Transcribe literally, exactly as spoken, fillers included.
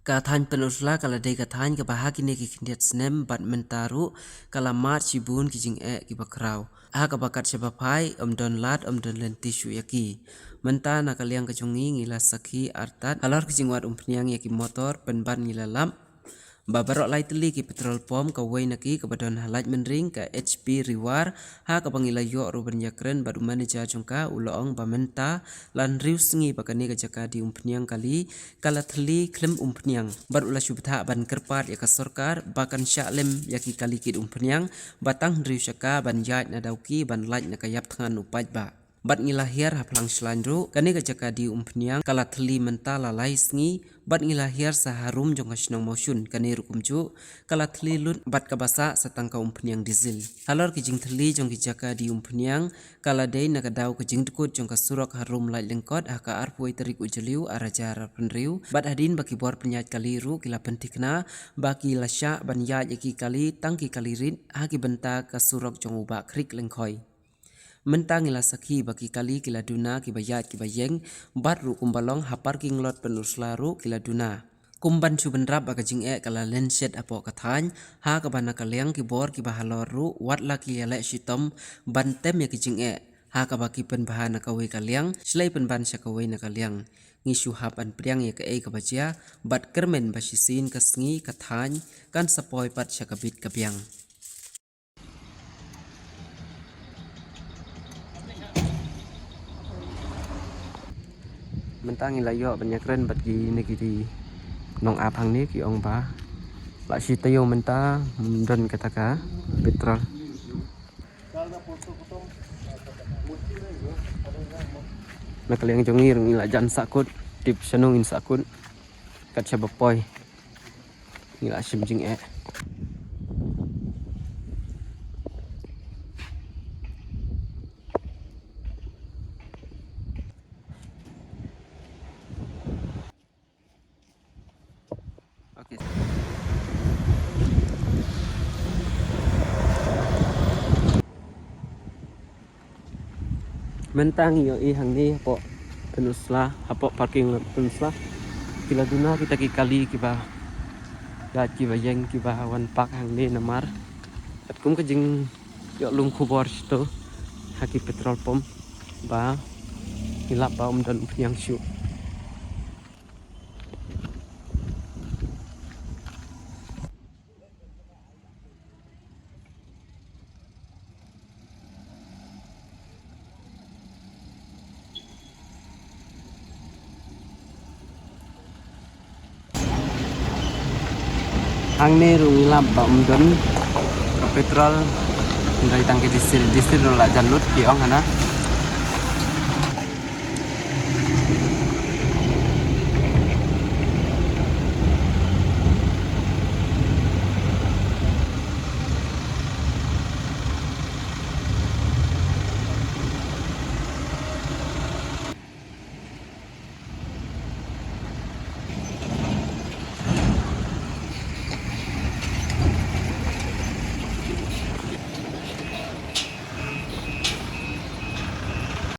Ka thaiñ Pynursla ka la dei ka thaiñ kaba ha kine ki khyndiat snem bad mynta ruh ka la mad shibun ki jingeh kiba khraw, ha kaba kat shaba phai ym don lad ym don lynti shuh ïa ki. Mynta na ka liang ka jong ngi ngi la sakhi artat halor ki jingwad umphniang ïa ki motor, pynban ngi la lap ba baroh lai tylli ki petrol pump, kawei na ki kaba don ha Laitumkhrah ka H P Riwar, ha kaba ngi la ïoh ruh ban ïakren bad u manager jong ka, u la ong ba mynta la hynriew sngi ba kane ka jaka die umphniang kali ka la thylli khlem umphniang, bad u la shu bthah ban kyrpad ïa ka sorkar ba kan shah lem ïa ki kali kit umphniang ba tang hynriew shaka ban ïaid na Dawki ban lait na ka ïap thngan u paidbah. Bad ngi la hiar ha Phlangshlan ruh, kane ka jaka die umphniang ka la thylli mynta la lai sngi, bad ngi la hiar sa harum jong ka shnong Mawshun, kane ruh kumjuh ka la thylli lut bad kaba sah sa tang ka umphniang diesel. Halor ki jingthylli jong ki jaka die umphniang ka la dei na ka daw ka jingdkut jong ka surok harum Laitlyngkot ha ka arphew tarik u Jylliew arhajar arphew hynriew, bad hadien ba ki bor pynïaid kali ruh ki la pynthikna ba ki la shah ban ïaid ïa ki kali tang ki kali rit ha ki bynta ka surok jong u Bah Khriek Lyngkhoi. Mynta ngi la sakhi ba ki kali ki la duna kiba ïaid kiba ïeng, bad ruh kumba long ha parking lot Pynursla ruh ki la duna. Kum ban shu bynrap ba ka jingeh ka la lynshet hapoh ka thaiñ, ha kaba na ka liang ki bor kiba halor ruh wat la ki ïaleh shitom ban tem ïa ki jingeh, ha kaba ki pynbha na kawei ka liang shlei pynban sha kawei na ka liang. Ngi shu hap ban pdiang ïa kaei kaba jia bad kyrmen ba shisien ka sngi ka thaiñ kan sa poi pat sha ka bit ka biang. Mynta ngi la ïoh ban ïakren bad kine ki nongap hangne, ki ong ba la shi taïew mynta ym don kata ka petrol. Na ka liang jong ngi ruh ngi la jan sahkut, tip shano ngin sahkut kat shaba poi. Ngi la shim jingeh. Okay. Mynta ngi ïohi hangne hapoh Pynursla, hapoh parking lot Pynursla, ki la duna kita ki kali kiba ïaid kiba ïeng kiba wan park hangne namar katkum ka jingïohlum khubor shito ha ki petrol pump ba ngi lap ba ym don umphniang shuh. Hangne ruh ngi lap ba ym don ka petrol, ym don tang ka diesel, diesel ruh la jan lut ki ong hana.